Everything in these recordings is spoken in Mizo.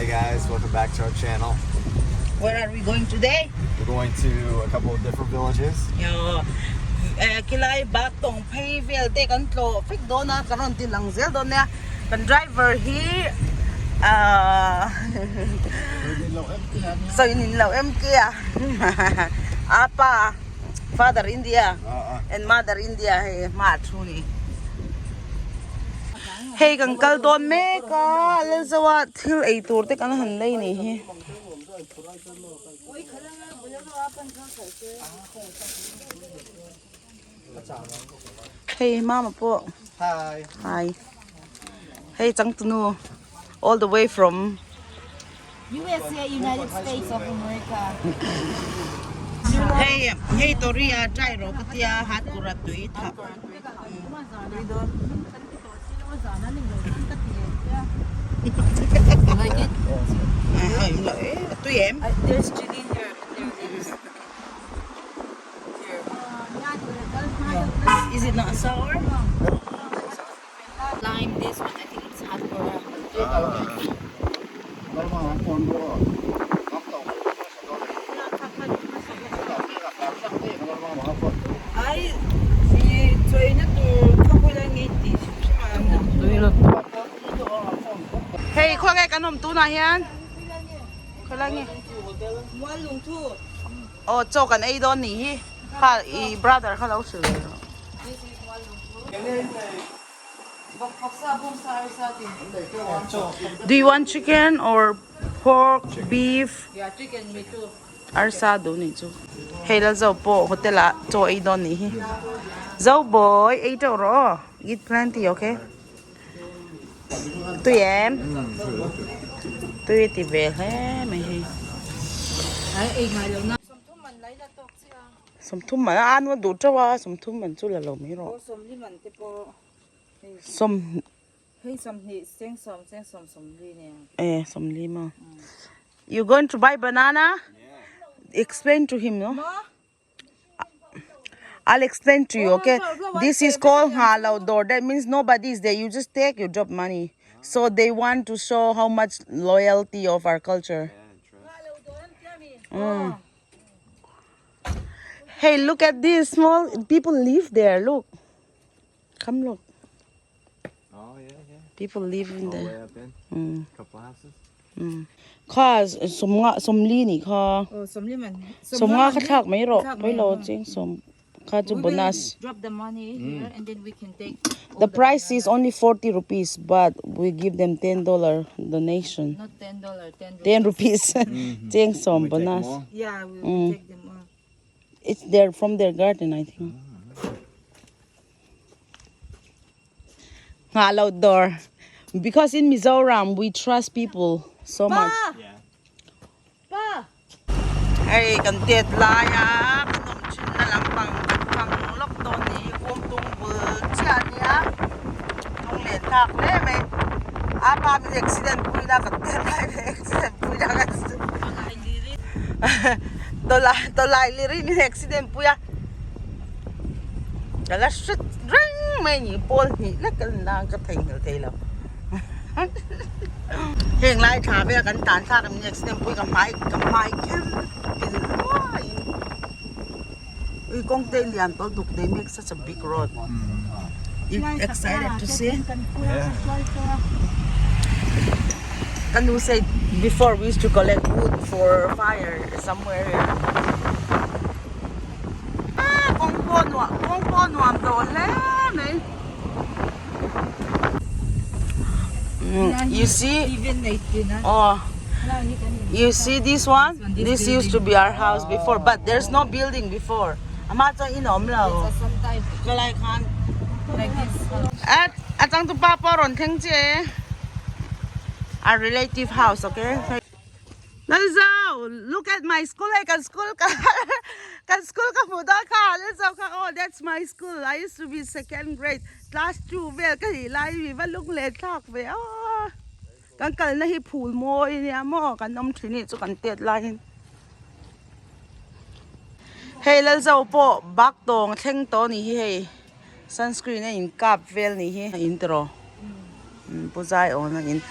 Hey guys, welcome back to our channel. Where are we going today? We're going to a couple of different villages. Yo, eh, khilai bak tawng phei vel te kan tlawh vek dawn a, kan rawn ti lang zel dawn nia. Kan driver hi ah sawi nin lo MK a apa father India and mother India hei hma a thu ni. Hei kan kal dawn mek a, Lalzoa thil ei tur te kan han lei nih hi. Hei mama pawh Hi. Hi. Hei changtunu all the way from USA United States of America. Hei hei tori a try rawh ka tia hat kura tui thap. Tui em? There's chili here. There is. Here. Is it not sour? Lime this one I think it's hot for Ai i chuaina tur kha bulah nge tih hrim hrim a Hei khawnge kan awm tunah hian khawilai nge Aw chaw kan ei dawn nih hi kha i brother kha lo hrilh ve rawh. Do you want chicken or pork, beef? Arsa duh nih chu. Hei la zo pawh hotel ah chaw ei dawn nih hi. Zo boy ei teuh rawh aw. Eat plenty okay. Tui em? Tui ti ve hle mai hei. Sawmthum man a an duh teuh a sawmthum man chu la lo mai rawh. Sawm Hei sawmhnih cheng sawm cheng sawm sawmli nia. Eh sawmli maw. You going to buy banana? Explain to him no. I'll explain to you okay. This is called ngha door. That means nobody is there. You just take, you drop money. So they want to show how much loyalty of our culture. Mm. Hey, look at this small people live there. Look. Come look. Oh yeah, yeah. People live in All the there. way up in. Mm. Couple houses. Mm. Kha sawmnga sawmli nih kha. Oh sawmli man. Sawmnga kha thlak mai rawh. Pawilo ching sawm kha chu bonus. Drop the money here and then we can take The price is only 40 rupees but we give them $10 donation. Not $10, 10 10 rupees. Cheng sawm We take bonus. more. Yeah, we will take them all. It's there from their garden I think. Nghah loh dawr. Because in Mizoram we trust people so much. Yeah. Hei kan tet lai a kan awm thin na lampang kan fang lawk dawn ni hi kawm tung bul chiah a nia lung len thlak hle mai a pa min accident pui la kan tet lai ve accident pui la kan tawlai tawlai lir hi min accident pui a ka la hre reng mai a ni pawl hnih lek ka la ka theihnghilh thei lo heng lai thla vel kan tan thlak em ni accident pui ka hmai ka hmai kher pil ruai in ui kawng te lian tawlh duk they make such a big road you excited to see ka nu said before we used to collect wood for fire somewhere here ah kawng pawh nuam kawng pawh nuam tawh hle mai. You see? Oh, you see this one? This used to be our house before, but there's no building before. Ama chuan in a awm lo. Ka lai khan. At a changtupa pawh rawn thleng chiah e. Our relative house, okay? Lalzo, look at my school hei kan school ka kan school ka hmuh dawn kha Lalzo kha aw that's my school I used to be second grade class 2 vel ka nih lai mi va lung leh thlak ve aw kan kalna hi phul mawi ania maw kan awm thin hi chu kan tet laiin hei Lalzo pawh bak tawng thleng tawh a nih hi hei sunscreen a in kap vel nih hi in tiraw puzai awn a in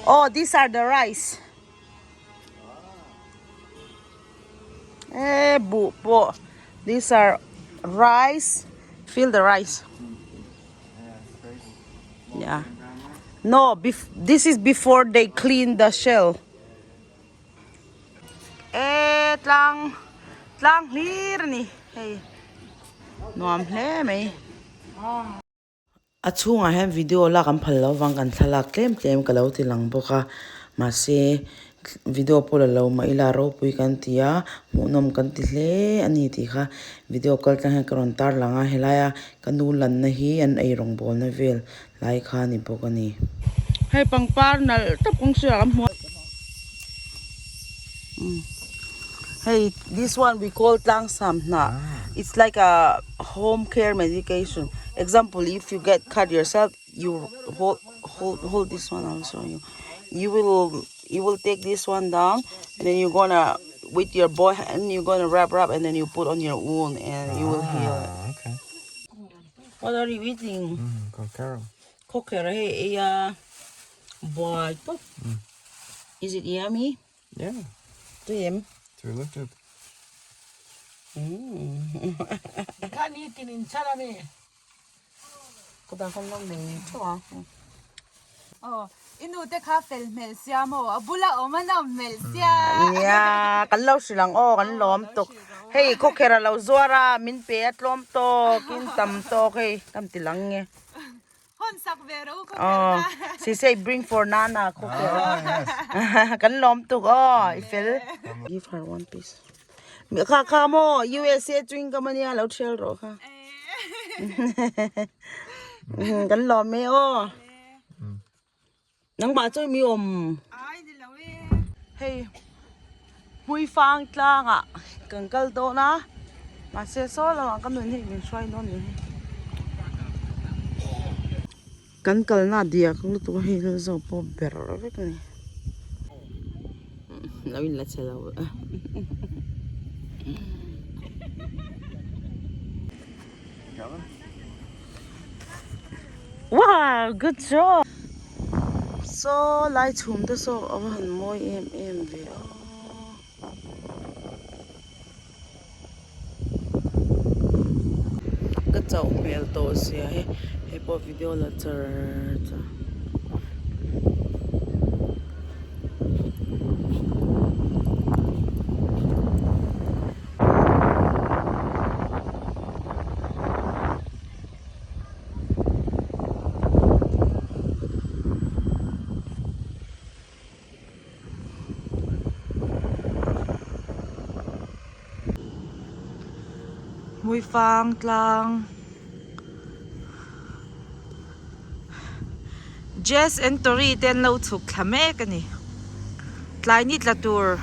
aw these are the rice. Eh buh pawh these are rice feel the rice yeah no this is before they clean the shell Eh tlang tlang hlir a ni hei nuam hle mai. A chhungah hian video lak an phal lo vang kan thlalak tlem tlem ka lo ti lang bawk a mahse video pawh la lo mah ila ropui kan ti a hmuhnawm kan ti hle a ni tih kha video kal tlang hian ka rawn tar lang a helaia ka nu lanna hi an ei rawngbawlna vel lai kha a ni bawk a ni. Hei pangpar nalh tak kawng sirah kan hmu a hei this one we call tlang sam hnah it's like a home care medication example if you get cut yourself you hold hold hold this one I will show you you will you will take this one down and then you gonna with your boy hand you gonna wrap wrap and then you put on your wound and you will heal it. Okay. What are you eating? Mm, kokero. Kokero hei ei a buai tawp. Is it yummy? Yeah. Tui em? Tui lutuk. Kha ni tin in char a mi. Kutah khan lo nei theuh a. Aw, i nu te kha fel hmel sia maw? A bula awm a nawm hmel sia. Nia, kan lo hrilh ang aw, kan lawm tawk. Hei khawkher a lo zuar a, min pe a tlawm tawk, in tam tawk hei, kam ti lang nge. Hawn sak ve ro khawkher na. She say bring for Nana khawkher. Kan lawm tuk aw, i fel. Give her one piece. Kha kha maw USA chewing gum ania lo thial rawh kha. Kan lawm e aw. Nangmah chu mi awm. Hei Hmuifang tlangah kan kal dawn a mahse saw lamah ka nun hi min hruai dawn ni hi. Kan kalna diak lutuk a hei lal zawk pawh ber vek a ni. Lo in la che lo. Wow good job. Saw lai chhum te saw a va han mawi em em ve aw. Ka chauh hmel tawh sia hi hei pawh video la char char. Hmuifang tlang Jazz and Tori te an lo chhuk thla mek a ni tlai ni tla tur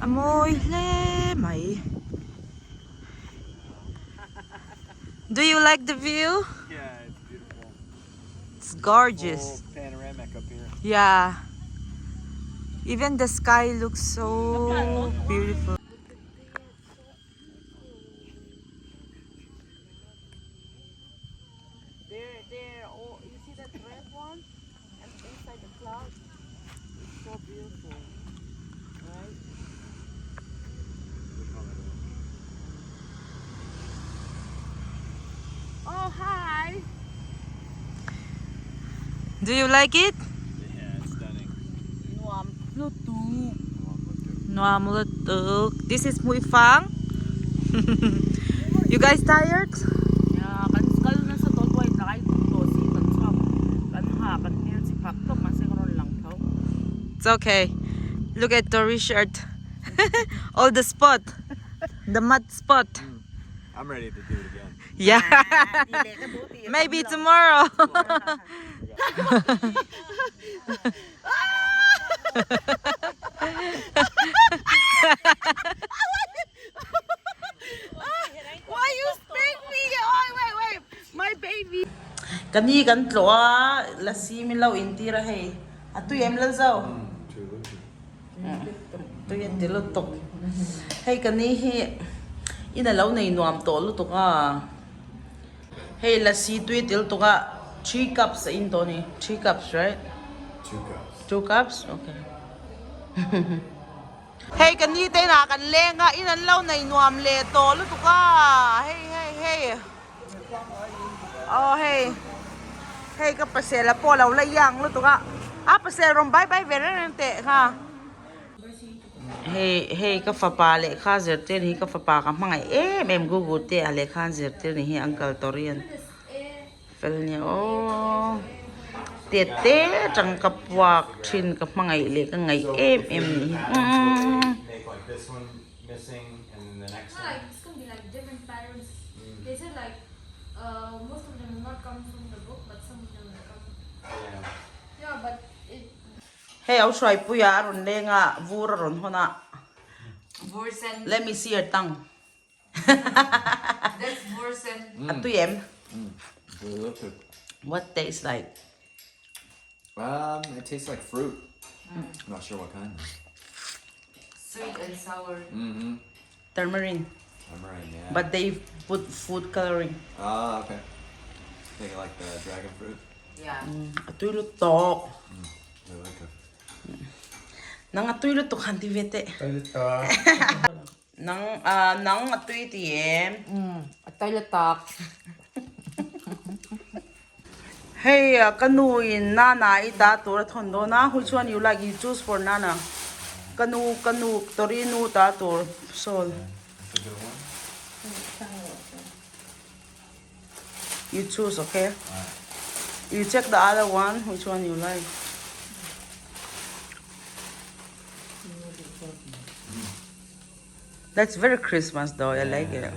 a mawi hle mai. Do you like the view? Yeah, it's beautiful. It's gorgeous. Full panoramic up here. Yeah. Even the sky looks so beautiful. There, there, oh, you see that red one? And inside the cloud? It's so beautiful. Right? Oh, hi! Do you like it? Yeah, it's stunning. Nuam lutuk. Nuam lutuk. This is Hmuifang. You guys tired? Yeah, kan kal nasa tawh tuai tlai tawh si kan chhuak kan ha kan hmel chi phak tawp mahse ka rawn lang tho. It's okay. Look at Tori shirt. All the spot. The mud spot. I'm ready to do it again. Yeah. Maybe tomorrow. Why you spank me? Oh, wait, wait. My baby. Ka ni kan tlawh a, lasi min lo intir a hei. A tui em lal zo? Tui a ti lutuk. Hei ka ni hi in a lo nei nuam tawh lutuk a. Hei lasi tui a ti lutuk a, three cups a in tawh a ni. Three cups right? Two cups. Two cups? Okay. Hei ka ni te inah kan leng a, in an lo nei nuam leh tawh lutuk a, hei hei hei aw hei hei ka pasel a pawh lo la iang lutuk a, a pasel rawn bai bai ve reng reng teh kha. Hei hei ka fapa lehkha zirtir hi ka fapa ka hmangaih em em Google te ah lehkha an zirtir ni hi uncle Torian. Fel nia aw. Tet te tang ka puak thin ka hmangaih leh ka ngaih em em ni hi. Hei au hruaipuia a rawn leng a vur a rawn hawn a. Let me see your tongue. That's Bursen. A tui em? What tastes like? Um, it tastes like fruit. Mm. Not sure what kind. Sweet and sour. Mm-hmm. Tamarind. Tamarind, yeah. But they put food coloring. Ah, okay. Think like the dragon fruit? Yeah. Mm, a tui lutuk. Mm, I like it. Nang a tui lutuk han ti ve teh. Tui lutuk. Nang ah nang a tui ti em? Umm a tai la tak. Hei ka nu in Nana i ta tur a thawn dawn a, which one you like you choose for Nana? Ka nu ka nu Tori nu ta tur sawn. You choose okay? You check the other one which one you like. That's very Christmas though, I like it.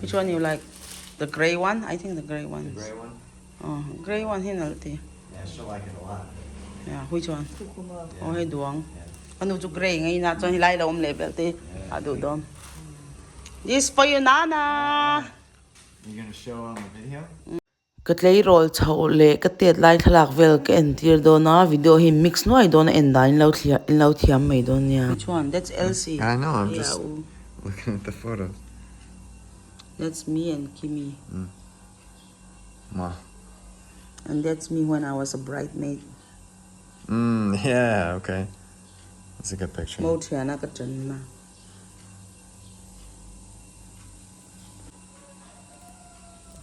Which one you like? The gray one? I think the gray one. The gray one? Oh, gray one hi nalh ti. Yeah, she'll like it a lot. Yeah, which one? Oh, hei duang. Anu chu gray ngai na chuan helai lo awm leh vel te a duh dawn. This for you Nana. You gonna show on the video? Ka tleirawl chhoh leh ka tet lai thlalak vel ka entir dawn a, video hi mix nuai dawn a en dan in lo thliah in lo thiam mai dawn nia. Which one? That's Elsie. I know, I'm Yeah, just u. looking at the photos. That's me and Kimi. Wow. And that's me when I was a bridemaid. Mm, yeah, okay. That's a good picture. Mo thiana ka tan na.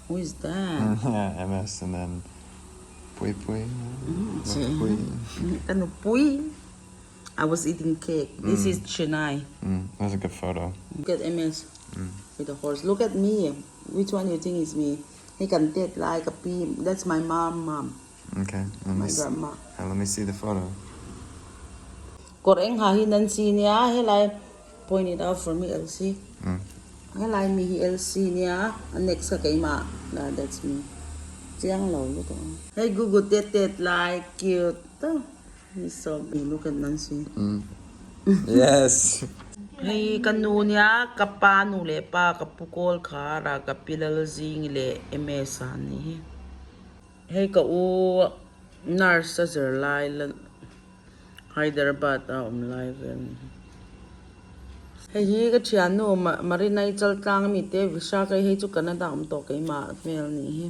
Who is that? Yeah, MS and then Pui Pui. Pui. Ka nupui. I was eating cake. This is Chennai. That's a good photo. Look at MS with the horse. Look at me. Which one you think is me? Hei kan tet lai ka pi. That's my mom mom. Okay, let me My see. grandma. Let me see the photo. Kawr eng ha hi Nancy nia helai point it out for me Elsie. Helai mi hi Elsie nia a next kha keimah la that's me. Chiang lo lutuk ang. Hei Gugu tet tet lai cute ta he's so look at Nancy. Yes. Hei ka nu nia ka pa nu leh pa ka pu kawl kha ra ka pi lal zing leh MS a ni hi. Hei ka u nurse a zir lai la Hyderabad a awm lai vel ni hi. Hei hi ka thiannu Marinai Chaltlang ami te Vishaka hei chu Canada awm tawh keimah hmel ni hi.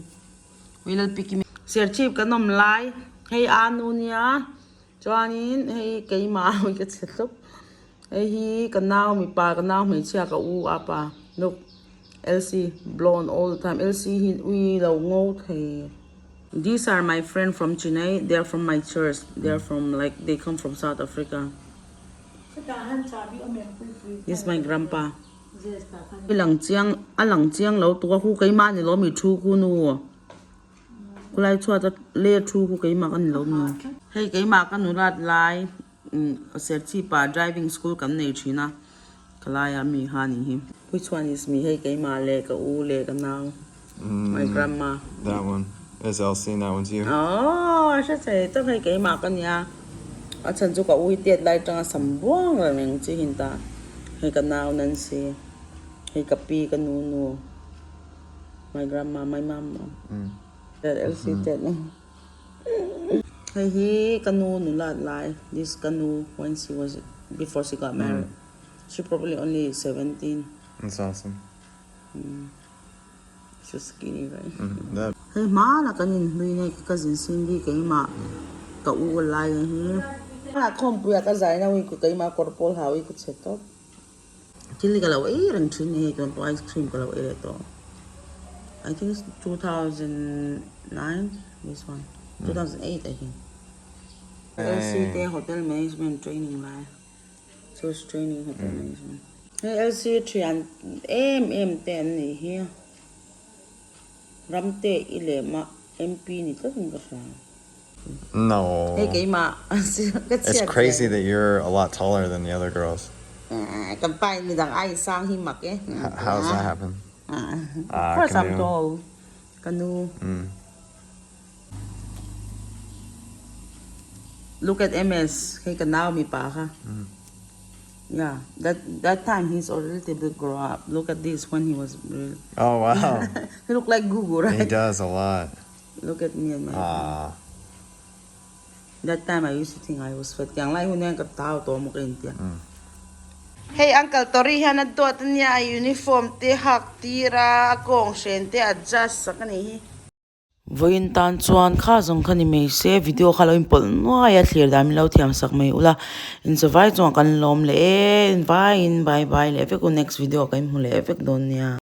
Uilalpiki Serchhip kan awm lai hei anu nia chuanin hei keimah ui ka chhe tawp. Hei hi ka nau mipa ka nau hmeichhia ka u a pa look Elsie blonde all the time Elsie hi ui lo ngo thei. These are my friend from Chennai they are from my church they are from like they come from South Africa this is my grandpa I lang chiang a lang chiang lo tuk a khu keimah ni lo mi thu khu nu khulai chhuat a le thu khu keimah ka ni lo mi hei keimah ka nu lat lai. Serchhip ah driving school kan nei thin a ka lai ah mi kha ni hi. Which one is me hei keimah leh ka u leh ka nau my grandma. That one is Elsie and that one's you. Aww a hre thei tak hei keimah ka nia a chhan chu ka u hi tet lai tanga sam buang reng reng chi hin ta hei ka nau Nancy hei ka pi ka nu nu my grandma my mom Elsie tet. Hei hi ka nu nulat lai this ka nu when she was before she got married she probably only 17. That's awesome. She's skinny right? That. Hei hmana kan inhlui nei ka cousin Cindy keimah Ka u a lai a hi. A khawmpuia ka zai na ui ku keimah kawr pawl hau i ka chhe tawp. Thil hi ka lo ei reng thin ni hei tun pawh ice cream ka lo ei leh tawh. I think it's 2009 this one 2008 I think. LC te hotel management training lai sales training hotel management. Hei LC thian em em te an nih hi. Ramte i leh mah MP ni tlat in ka hria. No. Hei keimah ka chhiat It's crazy that you're a lot taller than the other girls. Kan pa in midang ai sang hi mak e. How does that happen? Of course I'm tall. Ka nu. Look at MS. Hei ka nau mipa kha. Yeah, that that time he's already a little bit grow up. Look at this when he was really. Oh wow. he look like Gugu, right? He does a lot. Look at me and my. Ah. That time I used to think I was fat. Yang lai hun ka tau to mo ka intia. Hey uncle Tori hian a duat ania a uniform te hak tira a kawng hren te adjust sak ani hi. Vawiin tan chuan kha zawng kha ni mai se video kha lo inpawlh nuai a thlir dan min lo thiam sak mai ula inchawai chuan kan lawm leh e vai in bye bye leh vek u next video ka inhmu leh vek dawn nia.